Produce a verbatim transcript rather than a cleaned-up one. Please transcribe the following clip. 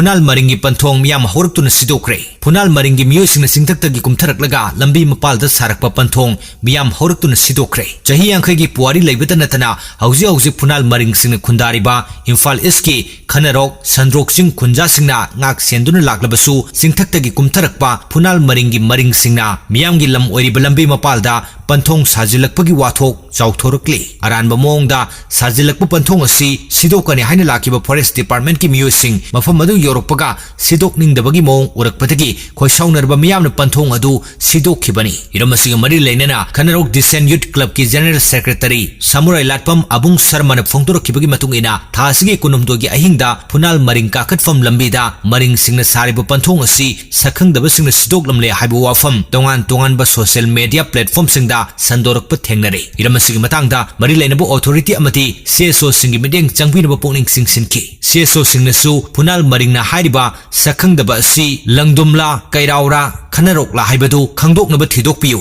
ꯐꯨꯅꯥꯜ ꯃꯔꯤꯡꯒꯤ ꯄꯟꯊꯣꯡ ꯃꯤꯌꯥꯝ ꯍꯧꯔꯛꯇꯨꯅ ꯁꯤꯗꯣꯛꯈ꯭ꯔꯦ꯫ ꯐꯨꯅꯥꯜ ꯃꯔꯤꯡꯒꯤ ꯃꯤꯑꯣꯏꯁꯤꯡꯅ ꯆꯤꯡꯊꯛꯇꯒꯤ ꯀꯨꯝꯊꯔꯛꯂꯒ ꯂꯝꯕꯤ ꯃꯄꯥꯜꯗ ꯁꯥꯔꯛꯄ ꯄꯟꯊꯣꯡ ꯃꯤꯌꯥꯝ ꯍꯧꯔꯛꯇꯨꯅ ꯁꯤꯗꯣꯛꯈ꯭ꯔꯦ꯫ ꯆꯍꯤ ꯌꯥꯡꯈꯩꯒꯤ ꯄꯨꯋꯥꯔꯤ ꯂꯩꯕꯇ ꯅꯠꯇꯅ ꯍꯧꯖꯤꯛ ꯍꯧꯖꯤꯛ ꯐꯨꯅꯥꯜ ꯃꯔꯤꯡꯁꯤꯡꯅ ꯈꯨꯟꯗꯥꯔꯤꯕ ꯏꯝꯐꯥꯜ ꯏꯁꯀꯤ ꯈꯅꯔꯣꯛ, ꯁꯟꯗ꯭ꯔꯣꯛ ꯆꯤꯡ ꯈꯨꯟꯖꯥꯁꯤꯡꯅ ꯉꯥꯛ ꯁꯦꯟꯗꯨꯅ ꯂꯥꯛꯂꯕꯁꯨ, ꯆꯤꯡꯊꯛꯇꯒꯤ ꯀꯨꯝꯊꯔꯛꯄ ꯐꯨꯅꯥꯜ ꯃꯔꯤꯡꯒꯤ ꯃꯔꯤꯡꯁꯤꯡꯅ ꯃꯤꯌꯥꯝꯒꯤ ꯂꯝ ꯑꯣꯏꯔꯤꯕ ꯂꯝꯕꯤ ꯃꯄꯥꯜꯗ ꯄꯟꯊꯣꯡ ꯁꯥꯖꯤꯜꯂꯛꯄꯒꯤ ꯋꯥꯊꯣꯛ ꯆꯥꯎꯊꯣꯔꯛꯂꯤ꯫ ꯑꯔꯥꯟꯕ ꯃꯑꯣꯡꯗ ꯁꯥꯖꯤꯜꯂꯛꯄ ꯄꯟꯊꯣꯡ ꯑꯁꯤ ꯁꯤꯗꯣꯛꯀꯅꯤ ꯍꯥꯏꯅ ꯂꯥꯛꯈꯤꯕ ꯐꯣꯔꯦꯁ ꯗꯤꯄꯥꯔꯠꯃꯦꯟꯠꯀꯤ ꯃꯤꯑꯣꯏꯁꯤꯡ ꯃꯐꯝ ꯑꯗꯨ ꯌꯧꯔꯛꯄꯒ ꯁꯤꯗꯣꯛꯅꯤꯡꯗꯕꯒꯤ ꯃꯑꯣꯡ ꯎꯔꯛꯄꯗꯒꯤ ꯈꯣꯏꯁꯥꯎꯅꯔꯕ ꯃꯤꯌꯥꯝꯅ ꯄꯟꯊꯣꯡ ꯑꯗꯨ ꯁꯤꯗꯣꯛꯈꯤꯕꯅꯤ꯫ ꯍꯤꯔꯝ ꯑꯁꯤꯒ ꯃꯔꯤ ꯂꯩꯅꯅ ꯈꯅꯔꯣꯛ ꯗꯤꯁꯦꯟ ꯌꯨꯠ ꯀ꯭ꯂꯕꯀꯤ ꯖꯦꯅꯔꯦꯜ ꯁꯦꯀ꯭ꯔꯦꯇꯔꯤ ꯁꯥꯃꯨꯔꯥꯏ ꯂꯥꯠꯄꯝ ꯑꯕꯨꯡ ꯁꯔꯃꯅ ꯐꯣꯡꯗꯣꯔꯛꯈꯤꯕꯒꯤ ꯃꯇꯨꯡ ꯏꯟꯅ, ꯊꯥ ꯑꯁꯤꯒꯤ ꯀꯨꯟꯍꯨꯝꯗꯣꯏꯒꯤ ꯑꯍꯤꯡꯗ ꯐꯨꯅꯥꯜ ꯃꯔꯤꯡ ꯀꯥꯈꯠꯐꯝ ꯂꯝꯕꯤꯗ ꯃꯔꯤꯡꯁꯤꯡꯅ ꯁꯥꯔꯤꯕ ꯄꯟꯊꯣꯡ ꯑꯁꯤ ꯁꯛꯈꯪꯗꯕꯁꯤꯡꯅ ꯁꯤꯗꯣꯛꯂꯝꯂꯦ ꯍꯥꯏꯕ ꯋꯥꯐꯝ ꯇꯣꯉꯥꯟ ꯇꯣꯉꯥꯟꯕ ꯁꯣꯁꯤꯌꯦꯜ ꯃꯤꯗꯤꯌꯥ ꯄ꯭ꯂꯦꯠꯐꯣꯔꯝꯁꯤꯡꯗ ꯁꯟꯗꯣꯔꯛꯄ ꯊꯦꯡꯅꯔꯦ꯫ ꯍꯤꯔꯝ ꯑꯁꯤꯒꯤ ꯃꯇꯥꯡꯗ ꯃꯔꯤ ꯂꯩꯅꯕ ꯑꯣꯊꯣꯔꯤꯇꯤ ꯑꯃꯗꯤ ꯁꯤ ꯑꯦꯁ ꯑꯣꯁꯤꯡꯒꯤ ꯃꯤꯠꯌꯦꯡ ꯆꯪꯕꯤꯅꯕ ꯄꯨꯛꯅꯤꯡ ꯆꯤꯡꯁꯤꯟꯈꯤ꯫ ꯁꯤ ꯑꯦꯁ ꯑꯣꯁꯤꯡꯅꯁꯨ ꯐꯨꯅꯥꯜ ꯃꯔꯤꯡꯅ ꯍꯥꯏꯔꯤꯕ ꯁꯛꯈꯪꯗꯕ ꯑꯁꯤ ꯂꯪꯗꯨꯝꯂꯥ, ꯀꯩꯔꯥꯎꯔꯥ, ꯈꯅꯔꯣꯛꯂꯥ ꯍꯥꯏꯕꯗꯨ ꯈꯪꯗꯣꯛꯅꯕ ꯊꯤꯗꯣꯛꯄꯤꯌꯨ꯫